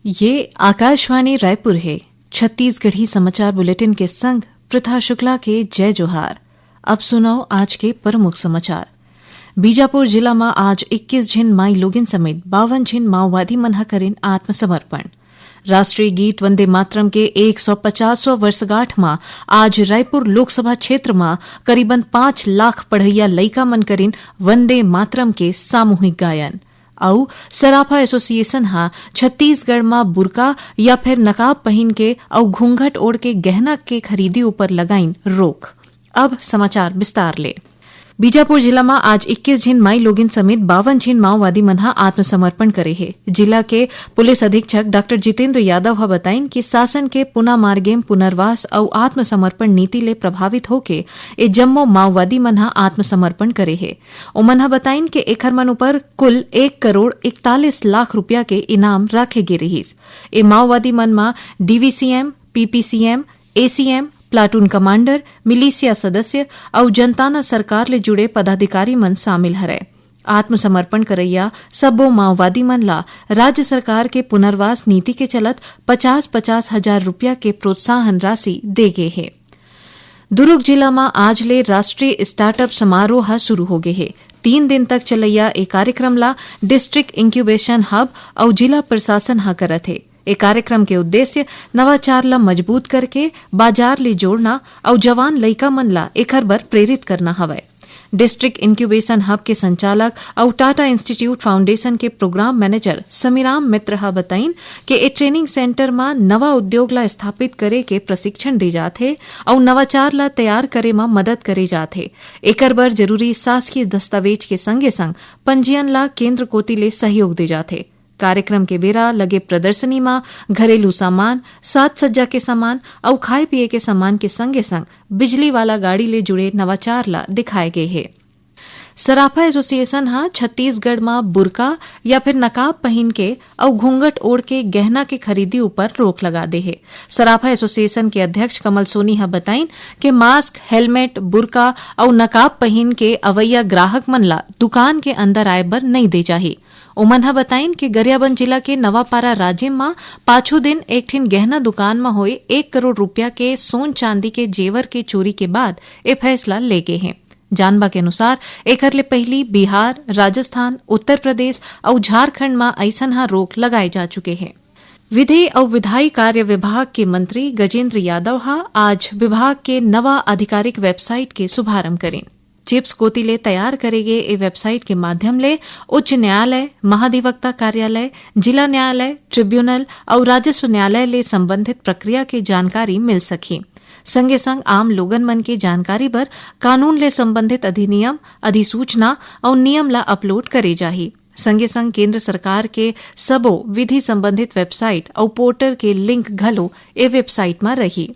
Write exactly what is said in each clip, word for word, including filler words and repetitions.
ये आकाशवाणी रायपुर हे। छत्तीसगढ़ी समाचार बुलेटिन के संग प्रथा शुक्ला के जय जोहार। अब सुनव आज के प्रमुख समाचार। बीजापुर जिला म आज इक्कीस झिन माई लोगिन समेत बावन झिन माओवादी मन ह करिन आत्मसमर्पण। राष्ट्रीय गीत वंदे मातरम के एक सौ पचासवां वर्षगांठ म आज रायपुर लोकसभा क्षेत्र म करीबन पाँच लाख पढ़इया लइका मन करिन वंदे मातरम के सामूहिक गायन। अउ सराफा एसोसिएशन ह छत्तीसगढ़ म बुरका या फिर नकाब पहिन के अउ घूंघट ओढ़ के गहना के खरीदी ऊपर लगाइन रोक। अब समाचार विस्तार ले। बीजापुर जिला म आज इक्कीस झिन माई लोगिन समेत बावन झिन माओवादी मन ह आत्मसमर्पण करे हे। जिला के पुलिस अधीक्षक डॉक्टर जितेंद्र यादव ह बताइन कि शासन के पुना मार्गेम पुनर्वास अउ आत्मसमर्पण नीति ले प्रभावित होके ए जम्मो माओवादी मन ह आत्मसमर्पण करे हे। ओमन ह बताइन कि एखर मन ऊपर कुल एक करोड़ इकतालीस लाख रुपया के इनाम राखे गे रिहिस। ए माओवादी मन म DVCM, PPCM, ACM, platoon commander, militia सदस्य अउ जनताना सरकार ले जुड़े पदाधिकारी मन शामिल हरय। आत्मसमर्पण करइया सब्बो माओवादी मन ला राज्य सरकार के पुनर्वास नीति के चलत पचास पचास हजार रुपया के प्रोत्साहन राशि दे गे हे। दुरूग जिला म आज ले राष्ट्रीय स्टार्टअप समारोह ह शुरू हो गे हे। तीन दिन तक चलइया ए कार्यक्रम ला डिस्ट्रिक्ट इंक्यूबेशन हब अउ जिला प्रशासन ह करत हे। ए कार्यक्रम के उद्देश्य नवाचार ला मजबूत करके बाजार ले जोड़ना अउ जवान लइका मन ला एखर बर प्रेरित करना हवय। डिस्ट्रिक्ट इंक्यूबेशन हब के संचालक अउ टाटा इंस्टीट्यूट फाउंडेशन के प्रोग्राम मैनेजर समीराम मित्र ह बताइन कि ए ट्रेनिंग सेंटर म नवा उद्योग ला स्थापित करे के प्रशिक्षण दे जात हे अउ नवाचार ला तैयार करे म मदद करे जात हे। एकर बर जरूरी शासकीय दस्तावेज के संगे-संग पंजीयन ला केंद्र कोति ले सहयोग दे जात हे। कार्यक्रम के बेरा लगे प्रदर्शनी म घरेलू सामान, साज-सज्जा के सामान अउ खाए-पिए के सामान के संगे-संग बिजली वाला गाड़ी ले जुड़े नवाचार ला दिखाए गे हे। सराफा एसोसिएशन ह छत्तीसगढ़ म बुरका या फिर नकाब पहिन के अउ घूंघट ओढ़ के गहना के खरीदी ऊपर रोक लगा दे हे। सराफा एसोसिएशन के अध्यक्ष कमल सोनी ह बताइन कि मास्क, हेलमेट, बुरका अउ नकाब पहिन के अवइया ग्राहक मन ला दुकान के अंदर आए बर नइ दे जाही। ओमन ह बताइन कि गरियाबंद जिला के नवापारा राजिम म पाछू दिन एक ठिन गहना दुकान म होए एक करोड़ रुपया के सोन चांदी के जेवर के चोरी के बाद ए फैसला ले गे हे। जानबा के अनुसार, एकर ले पहिली बिहार, राजस्थान, उत्तर प्रदेश अउ झारखंड म अइसन ह रोक लगाए जा चुके हे। विधि अउ विधायी कार्य विभाग के मंत्री गजेंद्र यादव ह आज विभाग के नवा आधिकारिक वेबसाइट के शुभारंभ करिन। चिप्स कोति ले तैयार करे गे ए वेबसाइट के माध्यम ले उच्च न्यायालय, महाधिवक्ता कार्यालय, जिला न्यायालय, ट्रिब्यूनल अउ राजस्व न्यायालय ले संबंधित प्रक्रिया के जानकारी मिल सकही। संगे संग आम लोगन मन के जानकारी बर कानून ले संबंधित अधिनियम, अधिसूचना अउ नियम ला अपलोड करे जाही। संगे संग केंद्र सरकार के सबो विधि संबंधित वेबसाइट अउ पोर्टल के लिंक घलो ए वेबसाइट म रही।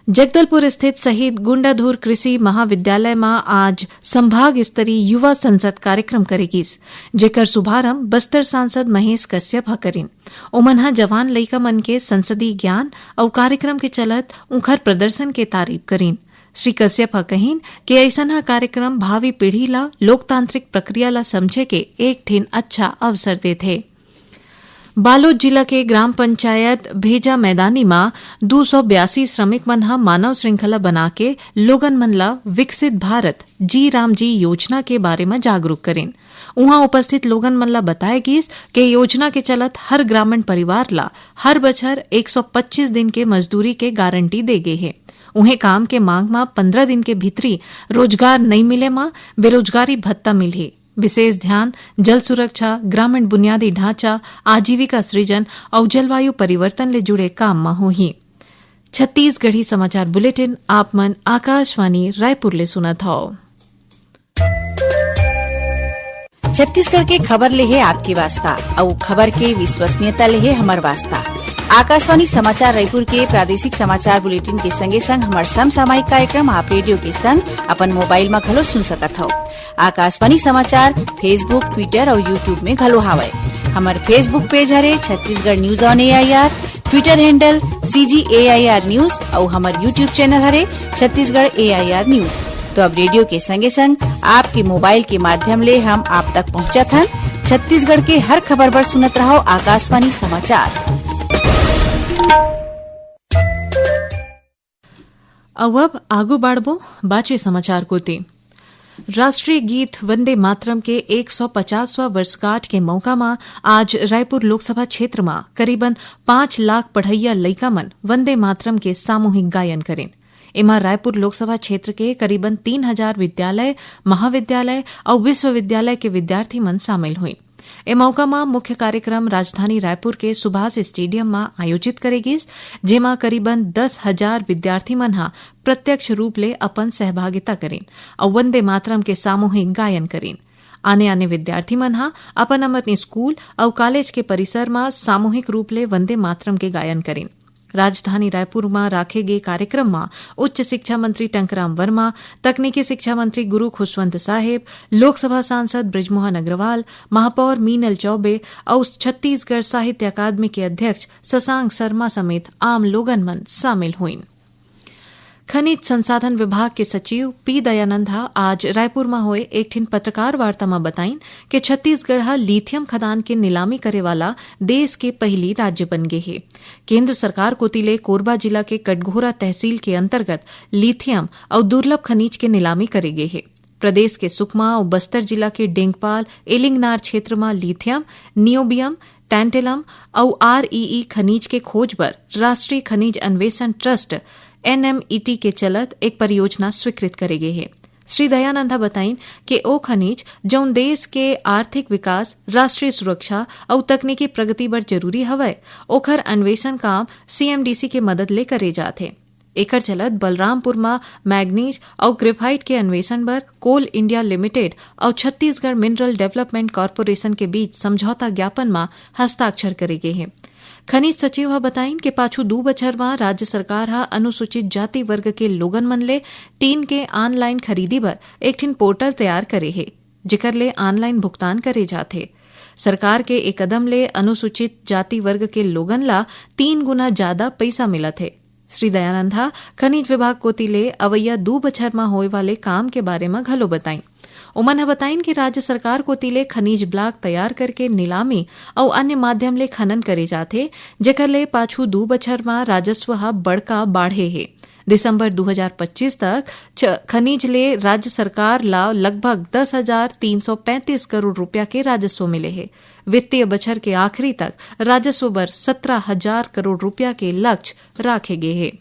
जगदलपुर स्थित शहीद गुंडाधुर कृषि महाविद्यालय म आज संभाग स्तरीय युवा संसद कार्यक्रम करे गिस, जेकर शुभारंभ बस्तर सांसद महेश कश्यप ह करिन। ओमन ह जवान लइका मन के संसदीय ज्ञान अउ कार्यक्रम के चलत उंखर प्रदर्शन के तारीफ करिन। श्री कश्यप ह कहिन कि अइसन ह कार्यक्रम भावी पीढ़ी ला लोकतांत्रिक प्रक्रिया ला समझे के एक ठिन अच्छा अवसर देथे। बालोद जिला के ग्राम पंचायत भेजा मैदानी म दू सौ बयासी श्रमिक मन ह मानव श्रृंखला बना के लोगन मन ल विकसित भारत जी राम जी योजना के बारे म जागरूक करिन। उहां उपस्थित लोगन मन ल बताय गिस के योजना के चलत हर ग्रामीण परिवार ल हर बछर एक सौ पच्चीस दिन के मजदूरी के गारंटी दे गे हे। उहें, काम के मांग म पंद्रह दिन के भीतरी रोजगार नइ मिले म बेरोजगारी भत्ता मिलही। विशेष ध्यान जल सुरक्षा, ग्रामीण बुनियादी ढांचा, आजीविका सृजन अउ जलवायु परिवर्तन ले जुड़े काम म होही। छत्तीसगढ़ी समाचार बुलेटिन आप मन आकाशवाणी रायपुर ले सुनत हव। छत्तीसगढ़ के खबर ले हे आपके वास्ता, अउ खबर के विश्वसनीयता ले हे हमर वास्ता। आकाशवाणी समाचार रायपुर के प्रादेशिक समाचार बुलेटिन के संगे संग हमर समसामयिक कार्यक्रम आप रेडियो के संग अपन मोबाइल म घलो सुन सकत हव। आकाशवाणी समाचार Facebook, Twitter अउ YouTube में घलो हावय। हमर Facebook पेज हरे Chhattisgarh news on AIR, Twitter handle CG AIR news अउ हमर YouTube चैनल हरे छत्तीसगढ़ एआईआर न्यूज। तो अब रेडियो के संगे संग आपके मोबाइल के माध्यम ले हम आप तक पहुंचत हन। छत्तीसगढ़ के हर खबर बर सुनत रहव आकाशवाणी समाचार। अउ अब आगू बाढ़बो बाचे समाचार कोती। राष्ट्रीय गीत वंदे मातरम के एक सौ पचासवां वर्षगांठ के मौका म आज रायपुर लोकसभा क्षेत्र म करीबन पाँच लाख पढ़इया लइका मन वंदे मातरम के सामूहिक गायन करिन। एमा रायपुर लोकसभा क्षेत्र के करीबन तीन हजार विद्यालय, महाविद्यालय अउ विश्वविद्यालय के विद्यार्थी मन शामिल होइन। ए मौका म मुख्य कार्यक्रम राजधानी रायपुर के सुभाष स्टेडियम म आयोजित करे गिस, जेमा करीबन दस हजार विद्यार्थी मन ह प्रत्यक्ष रूप ले अपन सहभागिता करिन अउ वंदे मातरम के सामूहिक गायन करिन। आने-आने विद्यार्थी मन ह अपन-अपन स्कूल अउ कॉलेज के परिसर म सामूहिक रूप ले वंदे मातरम के गायन करिन। राजधानी रायपुर म राखे गे कार्यक्रम म उच्च शिक्षा मंत्री टंकराम वर्मा, तकनीकी शिक्षा मंत्री गुरू खुशवंत साहेब, लोकसभा सांसद बृजमोहन अग्रवाल, महापौर मीनल चौबे अउ छत्तीसगढ़ साहित्य अकादमी के अध्यक्ष शशांक शर्मा समेत आम लोगन मन शामिल होइन। खनिज संसाधन विभाग के सचिव पी दयानंद ह आज रायपुर म होए एक ठिन पत्रकार वार्ता म बताइन कि छत्तीसगढ़ ह लिथियम खदान के नीलामी करे वाला देश के पहिली राज्य बन गे हे। केंद्र सरकार कोति ले कोरबा जिला के कटघोरा तहसील के अंतर्गत लिथियम अउ दुर्लभ खनिज के नीलामी करे गे हे। प्रदेश के सुकमा अउ बस्तर जिला के डेंगपाल एलिंगनार क्षेत्र म लिथियम, नियोबियम, टैंटेलम अउ आरईई खनिज के खोज बर राष्ट्रीय खनिज अन्वेषण ट्रस्ट, एनएमईटी, के चलत एक परियोजना स्वीकृत करे गे हे। श्री दयानंद ह बताइन कि ओ खनिज, जउन देश के आर्थिक विकास, राष्ट्रीय सुरक्षा अउ तकनीकी प्रगति बर जरूरी हवय, ओखर अन्वेषण काम सीएमडीसी के मदद ले करे जात हे। एकर चलत बलरामपुर म मैग्नीज अउ ग्रेफाइट के अन्वेषण बर कोल इंडिया लिमिटेड अउ छत्तीसगढ़ मिनरल डेवलपमेंट कॉरपोरेशन के बीच समझौता ज्ञापन म हस्ताक्षर करे गे हे। खनिज सचिव ह बताइन कि पाछू दू बछर म राज्य सरकार ह अनुसूचित जाति वर्ग के लोगन मन ले टीन के ऑनलाइन खरीदी बर एक ठिन पोर्टल तैयार करे हे, जेकर ले ऑनलाइन भुगतान करे जाथे। सरकार के ए कदम ले अनुसूचित जाति वर्ग के लोगन ला तीन गुना जादा पइसा मिलत हे। श्री दयानंद ह खनिज विभाग कोति ले अवइया दू बछर म होए वाले काम के बारे म घलो बताइन। ओमन ह बताइन कि राज्य सरकार कोति ले खनिज ब्लॉक तैयार करके नीलामी अउ अन्य माध्यम ले खनन करे जाथे, जेकर ले पाछू दू बछर म राजस्व ह बड़का बाढ़े हे। दिसंबर दू हजार पच्चीस तक छ-, खनिज ले राज्य सरकार ला लगभग दस हजार तीन सौ पैंतीस करोड़ रुपया के राजस्व मिले हे। वित्तीय बछर के आखिरी तक राजस्व बर सत्रह हजार करोड़ रुपया के लक्ष्य राखे गे हे।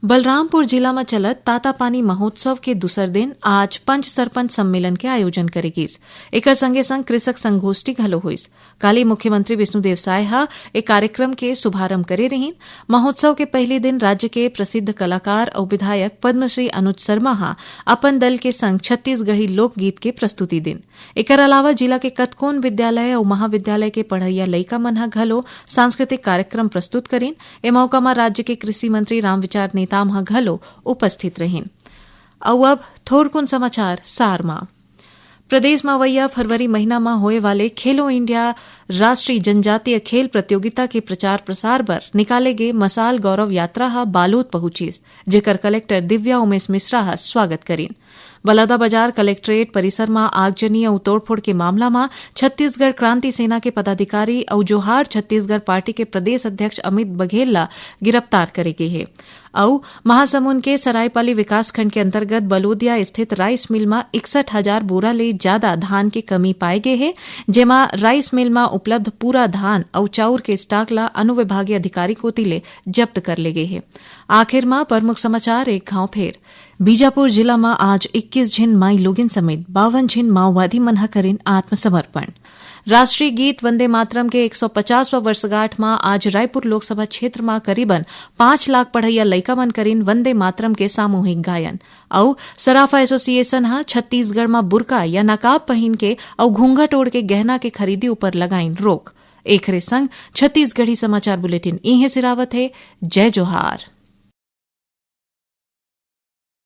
बलरामपुर जिला म चलत तातापानी महोत्सव के दूसर दिन आज पंच सरपंच सम्मेलन के आयोजन करे गिस। एकर संगे संग कृषक संगोष्ठी घलो होइस। काली मुख्यमंत्री विष्णुदेव साय ह ए कार्यक्रम के शुभारंभ करे रहिन। महोत्सव के पहिली दिन राज्य के प्रसिद्ध कलाकार अउ विधायक पद्मश्री अनुज शर्मा ह अपन दल के संग छत्तीसगढ़ी लोकगीत के प्रस्तुति दिन। एकर अलावा जिला के कतकोन विद्यालय अउ महाविद्यालय के पढ़इया लइका मन ह घलो सांस्कृतिक कार्यक्रम प्रस्तुत करिन। ए मौका म राज्य के कृषि मंत्री रामविचार नेताम ह घलो उपस्थित रहिन। अउ अब थोरकुन समाचार सार म। प्रदेश म अवइया फरवरी महीना म होए वाले खेलो इंडिया राष्ट्रीय जनजातीय खेल प्रतियोगिता के प्रचार प्रसार बर निकाले गे मसाल गौरव यात्रा ह बालोद पहुंचिस, जेकर कलेक्टर दिव्या उमेश मिश्रा ह स्वागत करिन। बलौदाबाजार कलेक्ट्रेट परिसर म आगजनी अउ तोड़फोड़ के मामला म छत्तीसगढ़ क्रांति सेना के पदाधिकारी अउ जोहार छत्तीसगढ़ पार्टी के प्रदेश अध्यक्ष अमित बघेल ला गिरफ्तार करे गे हे। अउ महासमुंद के सरायपाली विकासखंड के अंतर्गत बलोदिया स्थित राइस मिल म इकसठ हजार बोरा ले जादा धान के कमी पाए गे हे, जेमा राइस मिल म उपलब्ध पूरा धान अउ चाउर के स्टॉक ला अनुविभागीय अधिकारी कोति ले जब्त कर ले गे हे। आखिर म प्रमुख समाचार एक घांव फेर। बीजापुर जिला म आज इक्कीस झिन माई लोगिन समेत बावन झिन माओवादी मन ह करिन आत्मसमर्पण। राष्ट्रीय गीत वंदे मातरम के एक सौ पचासवां वर्षगांठ म आज रायपुर लोकसभा क्षेत्र म करीबन पाँच लाख पढ़इया लइका मन करिन वंदे मातरम के सामूहिक गायन। अउ सराफा एसोसिएशन ह छत्तीसगढ़ म बुरका या नकाब पहिन के अउ घूंघट ओढ़ के गहना के खरीदी ऊपर लगाइन रोक। एखरे संग छत्तीसगढ़ी समाचार बुलेटिन इहें सिरावत हे। जय जोहार।